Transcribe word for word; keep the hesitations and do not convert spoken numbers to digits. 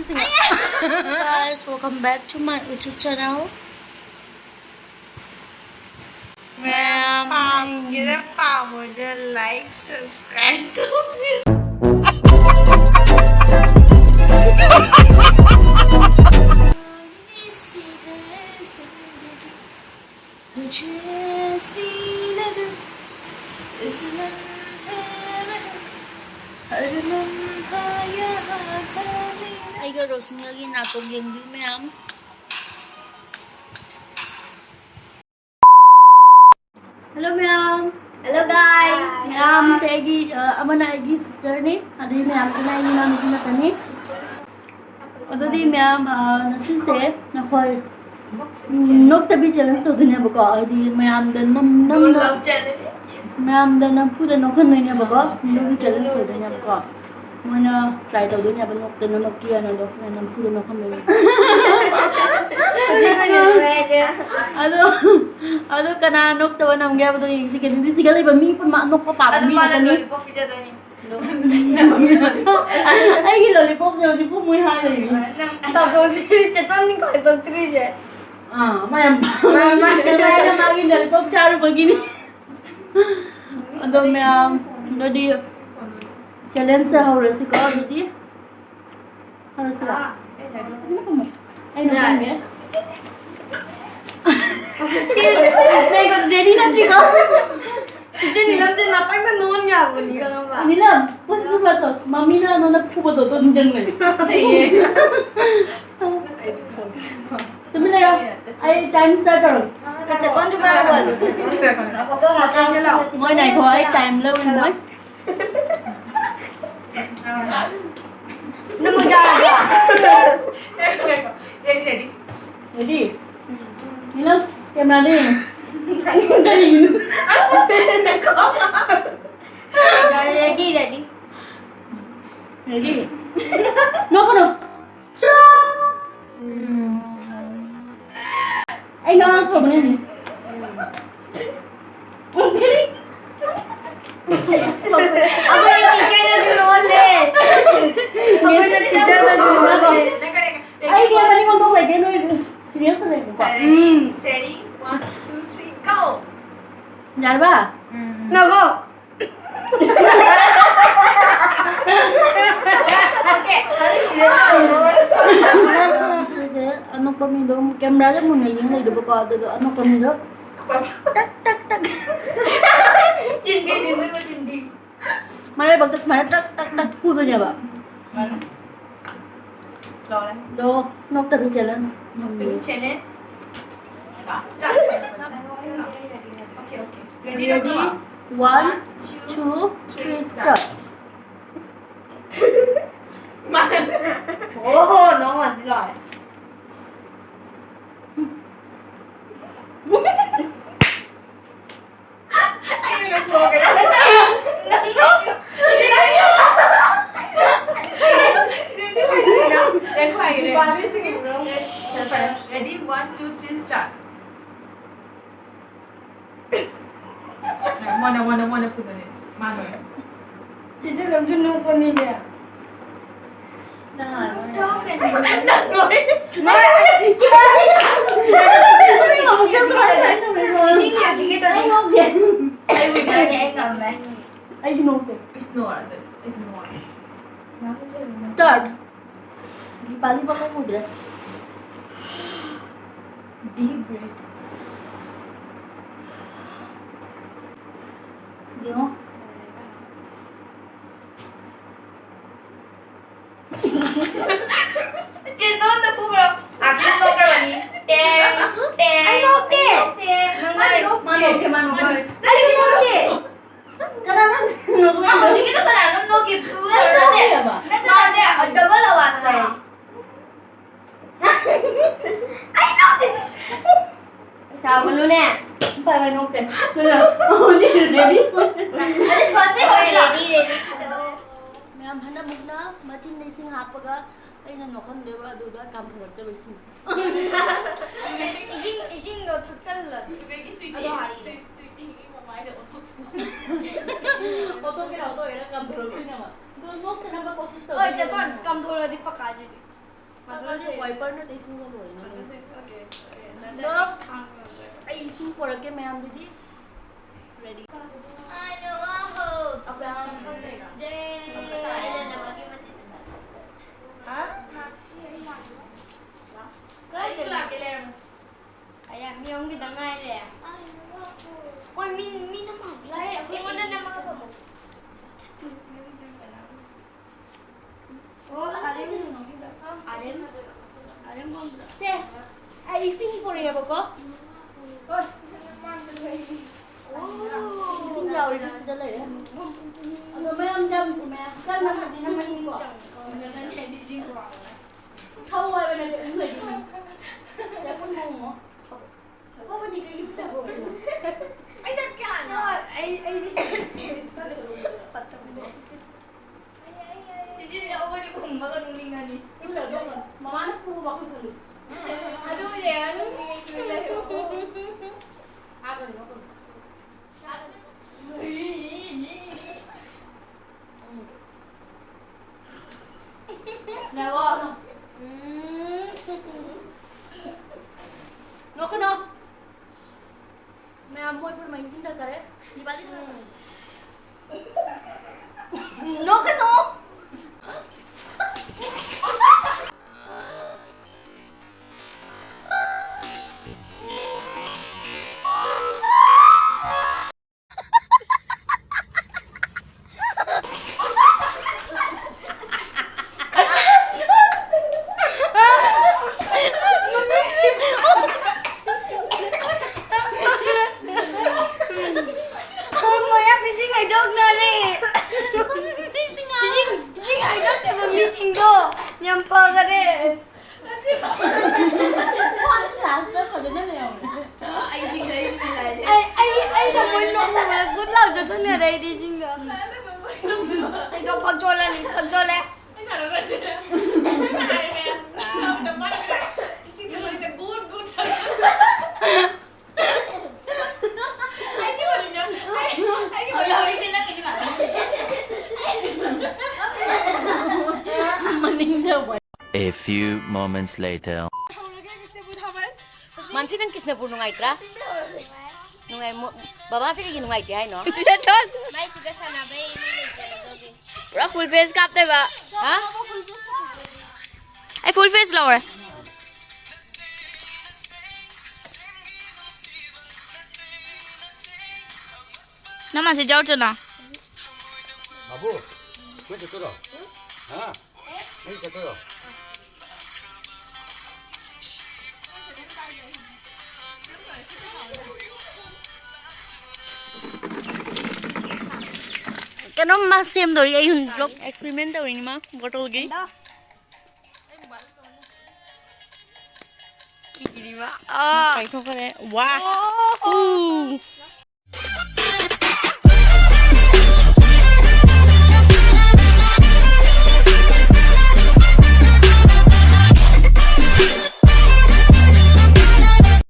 Guys, welcome back to my YouTube channel. ꯃꯌꯥꯝ ꯄꯥꯝꯒꯦꯔꯥ ꯄꯥꯝꯃꯣꯏꯗ꯭ꯔꯥ, like, subscribe ꯇꯧꯕꯤꯌꯨ꯫ ꯑꯩꯒ ꯔꯣꯁꯅꯤꯒꯤ ꯅꯥꯀꯣꯡ ꯌꯦꯡꯕꯤꯌꯨ ꯃꯌꯥꯝ꯫ Hello ꯃꯌꯥꯝ꯫ Hello guys. ꯃꯌꯥꯝꯁꯦ ꯑꯩꯒꯤ, ꯑ, ꯑꯃꯅ ꯑꯩꯒꯤ sisterꯅꯤ, ꯑꯗꯩ ꯃꯌꯥꯝꯁꯤꯅ ꯑꯩꯒꯤ ꯏꯅꯥꯎꯅꯨꯄꯤ ꯃꯇꯅꯤ꯫ ꯑꯗꯨꯗꯤ ꯃꯌꯥꯝ, ꯑ, ꯉꯁꯤꯁꯦ ꯅꯈꯣꯏ, ꯎꯝ, ꯅꯣꯛꯇꯕꯤ challenge ꯇꯧꯗꯣꯏꯅꯦꯕꯀꯣ, ꯍꯥꯏꯗꯤ ꯃꯌꯥꯝꯗ ꯅꯝ-, ꯅꯝꯅ, ꯃꯌꯥꯝꯗ ꯅꯝꯐꯨꯗ ꯅꯣꯛꯍꯟꯗꯣꯏꯅꯦꯕꯀꯣ, ꯑꯗꯨꯒꯤ challenge ꯇꯧꯗꯣꯏꯅꯦꯕꯀꯣ꯫ ꯃꯣꯏꯅ try ꯇꯧꯗꯣꯏꯅꯦꯕ ꯅꯣꯛꯇꯅꯃꯛꯀꯤꯅ, ꯑꯗꯣ ꯑꯩꯈꯣꯏꯅ ꯅꯝꯐꯨꯗ ꯅꯣꯛꯍꯟꯗꯣꯏꯅꯦ꯫ ꯑꯗꯣ, ꯑꯗꯣ ꯀꯅꯥ ꯅꯣꯛꯇꯕ ꯅꯝꯒꯦ ꯍꯥꯏꯕꯗꯣ ꯌꯦꯡꯁꯤ꯫ ꯀꯩꯅꯣꯗꯤ ꯁꯤꯒ ꯂꯩꯕ ꯃꯤ ꯄꯨꯝꯅꯃꯛ ꯑꯅꯣꯛꯄ ꯄꯥꯝꯕ ꯃꯤ ꯉꯥꯛꯇꯅꯤ꯫ ꯑꯩꯒꯤ lollipopꯁꯦ ꯍꯧꯖꯤꯛ ꯄꯨꯝꯃꯣꯏ ꯍꯥꯏ ꯂꯩꯔꯤ꯫ ꯅꯪ ꯇꯥꯖꯣꯁꯤ ꯆꯦꯇꯟꯅꯤ ꯈ꯭ꯋꯥꯏ ꯆꯠꯇ꯭ꯔꯤꯁꯦ꯫ ꯑꯥ, ꯃꯥ ꯌꯥꯝ ꯄꯥꯝꯃꯦ꯫ ꯃꯥ, ꯃꯥ꯫ ꯉꯁꯥꯏꯅ ꯃꯥꯒꯤ lollipop ꯆꯥꯔꯨꯕꯒꯤꯅꯤ꯫ ꯑꯗꯣ ꯃꯌꯥꯝ, ꯑꯗꯨꯗꯤ challengeꯁꯦ ꯍꯧꯔꯁꯤꯀꯣ, ꯑꯗꯨꯗꯤ꯫ ꯍꯧꯔꯁꯤꯔꯥ? ꯑꯥ, ꯐꯖꯅ ꯐꯝꯃꯣ꯫ ꯑꯩꯅ ꯌꯥꯔꯦ꯫ ꯐꯝꯒꯦ꯫ ꯀꯩꯅꯣ, ready ꯅꯠꯇ꯭ꯔꯤꯀꯣ? ꯆꯤꯆꯦ ꯅꯤꯂꯝꯁꯦ ꯉꯥꯛꯇꯪꯗ ꯅꯣꯛꯍꯟ ꯌꯥꯕꯅꯤ, ꯈꯪꯉꯕ? ꯅꯤꯂꯝ, ꯄꯣꯠꯁꯤꯕꯨ ꯃꯆꯣꯁ, ꯃꯃꯤꯅ ꯅꯉꯣꯟꯗ ꯐꯨꯕꯗꯣ ꯑꯗꯨ ꯅꯤꯡꯁꯤꯡꯕꯅꯤ꯫ ꯆꯩꯌꯦ꯫ ꯇꯨꯃꯤꯟ ꯂꯩꯔꯣ꯫ ꯑꯩ time start ꯇꯧꯔꯒꯦ꯫ ꯆꯦꯇꯟꯁꯨ ꯈꯔ ꯋꯥꯠꯂꯤ꯫ ꯃꯣꯏ ꯉꯥꯏꯈꯣ, ꯑꯩ time ꯂꯧꯔꯤ ꯃꯣꯏ꯫ ꯅꯪ ꯌꯥꯔꯕ? Ready, ready. Ready? ꯅꯤꯂꯝ, cameraꯗ ꯌꯦꯡꯉꯣ꯫ ꯀꯔꯤꯅꯣ? Ready, ready. Ready? ꯅꯣꯛꯀꯅꯨ꯫ ꯑꯩ ꯉꯥꯡ ꯊꯣꯛꯄꯅꯦ꯫ ꯑꯩꯈꯣꯏ teacherꯅꯁꯨ ꯂꯣꯜꯂꯦ꯫ ꯑꯩꯈꯣꯏꯅ teacherꯅꯁꯨ ꯂꯣꯜꯂꯦ꯫ Ready? One, two, three, go! ꯌꯥꯔꯕ? ꯎꯝ꯫ ꯅꯒꯣ꯫ Okay, ꯍꯧꯖꯤꯛ ꯁꯤꯗ ꯇꯧꯔꯣ꯫ ꯁꯤꯁꯦ ꯑꯅꯣꯛꯄ ꯃꯤꯗꯣ ꯀꯦꯃꯦꯔꯥꯗ ꯃꯨꯟꯅ ꯌꯦꯡ ꯂꯩꯔꯕꯀꯣ, ꯑꯗꯨꯗꯣ ꯑꯅꯣꯛꯄ ꯃꯤꯗꯣ ꯇꯛ, ꯇꯛ, ꯇꯛ꯫ ꯆꯤꯟꯒꯩꯗꯤ ꯅꯣꯏ ꯃꯆꯤꯟꯗꯤ꯫ ꯃꯔꯥꯏꯕꯛꯇ ꯁꯨꯃꯥꯏꯅ ꯇꯛ, ꯇꯛ, ꯇꯛ ꯐꯨꯗꯣꯏꯅꯦꯕ꯫ ꯃꯥꯅꯤ꯫ ꯂꯣꯏꯔꯦ꯫ ꯑꯗꯣ ꯅꯣꯛꯇꯕꯤ ꯆꯦꯂꯦꯟꯖ꯫ ꯅꯣꯛꯇꯕꯤ ꯆꯦꯂꯦꯟꯖ꯫ ꯂꯥꯁ chance. Okay, okay. Ready, ready? One, two, three, start. ꯃꯥꯅꯤ꯫ ꯑꯣ, ꯅꯣꯡ ꯃꯥꯟꯁꯤꯜꯂꯛꯑꯦ꯫ Ready, one, two, three, start. ꯃꯣꯏꯅ, ꯃꯣꯏꯅ, ꯃꯣꯏꯅ ꯐꯨꯗꯣꯏꯅꯦ꯫ ꯃꯥꯅ꯫ ꯆꯦꯆꯦ ꯂꯝꯖꯤꯡ ꯅꯣꯛꯄ ꯃꯤꯅꯦ꯫ ꯅꯪ ꯍꯥꯟꯅ ꯅꯣꯛꯑꯣ꯫ ꯅꯪ ꯅꯣꯛꯑꯣ꯫ ꯑꯩ ꯋꯤꯟꯅꯔꯅꯦ, ꯑꯩ ꯉꯝꯃꯦ꯫ ꯑꯩꯁꯨ ꯅꯣꯛꯀꯦ꯫ ꯑꯩꯁꯨ ꯅꯣꯛꯑꯔꯣꯏ, ꯑꯩꯁꯨ ꯅꯣꯛꯑꯔꯣꯏ꯫ ꯁ꯭ꯇꯥꯔꯠ꯫ ꯗꯤꯄꯥꯂꯤ ꯃꯃꯧ ꯎꯗ꯭ꯔꯦ꯫ Deep breath. ꯌꯦꯡꯉꯣ꯫ ꯆꯦ, ꯗꯣꯟꯗ ꯐꯨꯈ꯭ꯔꯣ꯫ ꯑꯥ, ꯅꯪ ꯅꯣꯛꯈ꯭ꯔꯕꯅꯤ꯫ ꯇꯦꯡ, ꯇꯦꯡ꯫ ꯑꯩ ꯅꯣꯛꯇꯦ꯫ ꯅꯪ ꯅꯣꯛꯑꯦ꯫ ꯃꯥ ꯅꯣꯛꯇꯦ, ꯃꯥ ꯅꯣꯛꯇꯦ꯫ ꯑꯩ ꯅꯣꯛꯇꯦ꯫ ꯀꯅꯥꯅꯣ ꯅꯣꯛꯄ ꯌꯥꯗꯦ? ꯍꯧꯖꯤꯛꯀꯤꯗꯣ ꯀꯅꯥꯅꯣ ꯅꯣꯛꯈꯤꯕꯗꯨ? ꯅꯪ ꯅꯠꯇꯦ꯫ ꯅꯣꯛꯈꯤꯕ꯫ ꯅꯪ ꯅꯠꯇꯦ꯫ Double ꯑꯋꯥꯖ ꯇꯥꯏ꯫ ꯑꯩ ꯅꯣꯛꯇꯦ꯫ ꯁꯥꯎꯒꯅꯨꯅꯦ꯫ ꯄꯥꯏ ꯄꯥꯏ ꯅꯣꯛꯇꯦ꯫ ꯑꯗꯨꯅ ꯍꯧꯖꯤꯛ ready꯫ ꯑꯗꯨ first ꯇꯩ ꯍꯧꯔꯤꯔꯣ? Ready, ready꯫ ꯃꯌꯥꯝ ꯍꯟꯗꯛ ꯃꯨꯛꯅ ꯃꯆꯤꯟꯗ ꯏꯁꯤꯡ ꯍꯥꯞꯄꯒ ꯑꯩꯅ ꯅꯣꯛꯍꯟꯗꯣꯏꯕ, ꯑꯗꯨꯗ ꯀꯥꯝꯊꯣꯔꯛꯇꯕ ꯏꯁꯤꯡ꯫ ꯏꯁꯤꯡ, ꯏꯁꯤꯡꯗꯣ ꯊꯛꯆꯜꯂ꯫ ꯑꯗꯨꯒꯤ sweetie, ꯑꯗꯣ ꯍꯥꯏꯔꯤꯅꯦ꯫ Sweetie, sweetie ꯒꯤ ꯃꯃꯥꯏꯗꯣ ꯑꯣꯟꯊꯣꯛꯆꯕ꯫ ꯑꯣꯟꯊꯣꯛꯀꯦꯔꯥ ꯑꯣꯟꯊꯣꯛꯑꯣꯏꯔꯥ ꯀꯥꯝꯊꯣꯔꯛꯇꯣꯏꯅꯦꯕ꯫ ꯑꯗꯣ ꯅꯣꯛꯇꯅꯕ process ꯍꯣꯏ, ꯇꯧꯗꯣꯏꯅꯦꯕ꯫ ꯆꯦꯇꯣꯟ, ꯀꯥꯝꯊꯣꯔꯛꯑꯗꯤ ꯄꯛꯀꯥꯁꯤꯗꯤ꯫ ꯑꯗꯨꯗꯤ wiperꯅ ꯇꯩꯊꯣꯛꯑꯒ ꯂꯣꯏꯔꯦ ꯅꯪ꯫ ꯑꯗꯨꯗꯤ, okay, okay, ꯅꯪ ꯑꯗꯣ ꯈꯥꯡꯉꯣ꯫ ꯑꯩ ꯏꯁꯤꯡ ꯄꯣꯔꯛꯀꯦ ꯃꯌꯥꯝꯗꯨꯗꯤ꯫ Ready? I know I hope someday. ꯑꯩꯅ ꯅꯃꯛꯀꯤ ꯃꯆꯤꯟ ꯍꯥ? ꯀꯥꯏꯗꯅꯣ? ꯑꯌꯥ, ꯃꯤ ꯑꯍꯨꯝ ꯈꯤꯇꯪ ꯉꯥꯏꯔꯦ꯫ ꯍꯣꯏ, ꯃꯤ, ꯃꯤ ꯅꯝꯃꯣ꯫ ꯌꯥꯔꯦ, ꯑꯩꯈꯣꯏ ꯑꯩꯉꯣꯟꯗ ꯅꯝꯃꯒ ꯊꯝꯃꯣ꯫ ꯑꯣ, ꯑꯔꯦꯝ꯫ ꯑꯔꯦꯝ꯫ ꯑꯔꯦꯝ ꯀꯧꯗ꯭ꯔꯣ? ꯁꯦ, ꯑꯩ ꯏꯁꯤꯡ ꯄꯨꯔꯛꯑꯦꯕꯀꯣ꯫ ꯍꯣꯏ꯫ ꯑꯣ꯫ ꯏꯁꯤꯡ ꯌꯥꯎꯔꯤꯕꯁꯤꯗ ꯂꯩꯔꯦ꯫ ꯑꯗꯣ ꯃꯌꯥꯝ ꯆꯪ-, ꯃꯌꯥꯝ ꯆꯪꯅꯕ ꯅꯝꯃꯅꯤꯀꯣ꯫ ꯊꯧ ꯍꯥꯏꯕ ꯅꯠꯇꯦ, ꯑꯗꯨꯝ ꯂꯩꯗꯣꯏꯅꯤ꯫ ꯁꯦ, ꯑꯩꯈꯣꯏ ꯃꯣꯃꯣ꯫ ꯐꯕꯅꯤ ꯀꯩꯒꯤ ꯐꯠꯇꯕ꯭ꯔꯣ? ꯑꯩ ꯇꯞꯀꯦ ꯍꯥꯟꯅ꯫ ꯑꯩ, ꯑꯩꯗꯤ ꯐꯠꯇꯕꯅꯦ꯫ ꯆꯤꯆꯦ ꯂꯧꯒꯅꯤ ꯈꯨꯝꯕꯒ ꯅꯣꯛꯅꯤꯡꯉꯅꯤ꯫ ꯃꯃꯥꯅ ꯐꯨꯕ ꯃꯈꯨꯠ ꯈꯨꯜꯂꯨ꯫ ꯑꯗꯨꯕꯨꯗꯤ ꯌꯥꯔꯅꯤ꯫ ꯍꯥꯞꯀꯅꯨ, ꯍꯥꯞꯀꯅꯨ꯫ ꯎꯝ꯫ ꯅꯦꯠꯋꯥꯛ꯫ ꯎꯝ꯫ ꯅꯣꯛꯀꯅꯣ꯫ ꯃꯌꯥꯝ ꯃꯣꯏ ꯄꯨꯝꯅꯃꯛ ꯏꯁꯤꯡ ꯊꯛꯈꯔꯦ꯫ ꯗꯤꯄꯥꯂꯤ ꯊꯛꯈꯔꯦ꯫ ꯅꯣꯛꯀꯅꯣ꯫ ꯃꯣꯏ ꯃꯌꯥꯝ ꯏꯁꯤꯡ ꯍꯩꯗꯣꯛꯅꯔꯦ꯫ ꯏꯁꯤꯡ, ꯏꯁꯤꯡ ꯍꯩꯗꯣꯛꯇꯕ ꯃꯤꯁꯤꯡꯗꯣ ꯌꯥꯝ ꯐꯈꯔꯦ꯫ ꯂꯥꯁꯇ ꯐꯖꯅ ꯂꯩꯔꯝꯃꯦ꯫ ꯑꯩ ꯏꯁꯤꯡꯗ ꯑꯩ ꯏꯁꯤꯡꯗ ꯂꯥꯏꯗꯦ꯫ ꯑꯩ, ꯑꯩ, ꯑꯩꯅ ꯃꯣꯏ ꯅꯣꯛꯅꯕꯗ ꯒꯨꯠ ꯂꯥꯎ ꯆꯠꯁꯟꯈ꯭ꯔꯦ ꯑꯩꯗꯤ ꯏꯁꯤꯡꯗ꯫ ꯑꯩꯗꯣ ꯐꯛꯆꯣꯜꯂꯅꯤ, ꯐꯛꯆꯣꯜꯂꯦ꯫ ꯍꯧꯖꯤꯛ, ꯍꯧꯖꯤꯛꯁꯦ ꯅꯪꯒꯤꯗꯤ ꯃꯥꯜꯂꯦ꯫ ꯃꯅꯤꯡꯗ A few moments later. ꯃꯥꯟꯁꯤ, ꯅꯪ ꯀ꯭ꯔꯤꯁꯅꯄꯨꯔ ꯅꯨꯡꯉꯥꯏꯇ꯭ꯔꯥ? ꯅꯨꯡꯉꯥꯏ, ꯃꯣ-, ꯕꯕꯥꯁꯦ ꯀꯩꯒꯤ ꯅꯨꯡꯉꯥꯏꯇꯦ ꯍꯥꯏꯅꯣ? ꯃꯥꯏꯁꯤꯒ ꯁꯥꯟꯅꯕꯩ ꯃꯤ ꯂꯩꯇ꯭ꯔꯦ ꯑꯗꯨꯒꯤ꯫ ꯄꯨꯔꯥ full face ꯀꯥꯞꯇꯣꯏꯕ꯫ ꯍꯥ? ꯑꯩ full face ꯂꯧꯔꯦ꯫ ꯅꯃꯁꯦ ꯖꯣꯔꯖꯅ꯫ ꯕꯥꯕꯨ, ꯅꯣꯏ ꯆꯠꯇꯣꯏꯔꯣ? ꯍꯥ? ꯅꯣꯏ ꯆꯠꯇꯣꯏꯔꯣ? ꯀꯩꯅꯣꯝ ꯃꯥ ꯁꯦꯝꯗꯧꯔꯤ, ꯑꯩ ꯍꯨꯟ vlog experiment ꯇꯧꯔꯤꯅꯤ ꯃꯥ ꯕꯣꯇꯜꯒꯤ꯫ ꯀꯤꯔꯤꯕ? ꯑꯥ꯫ ꯄꯥꯏꯊꯣꯛꯈ꯭ꯔꯦ꯫ ꯋꯥ꯫ ꯑꯣ꯫ ꯎ꯫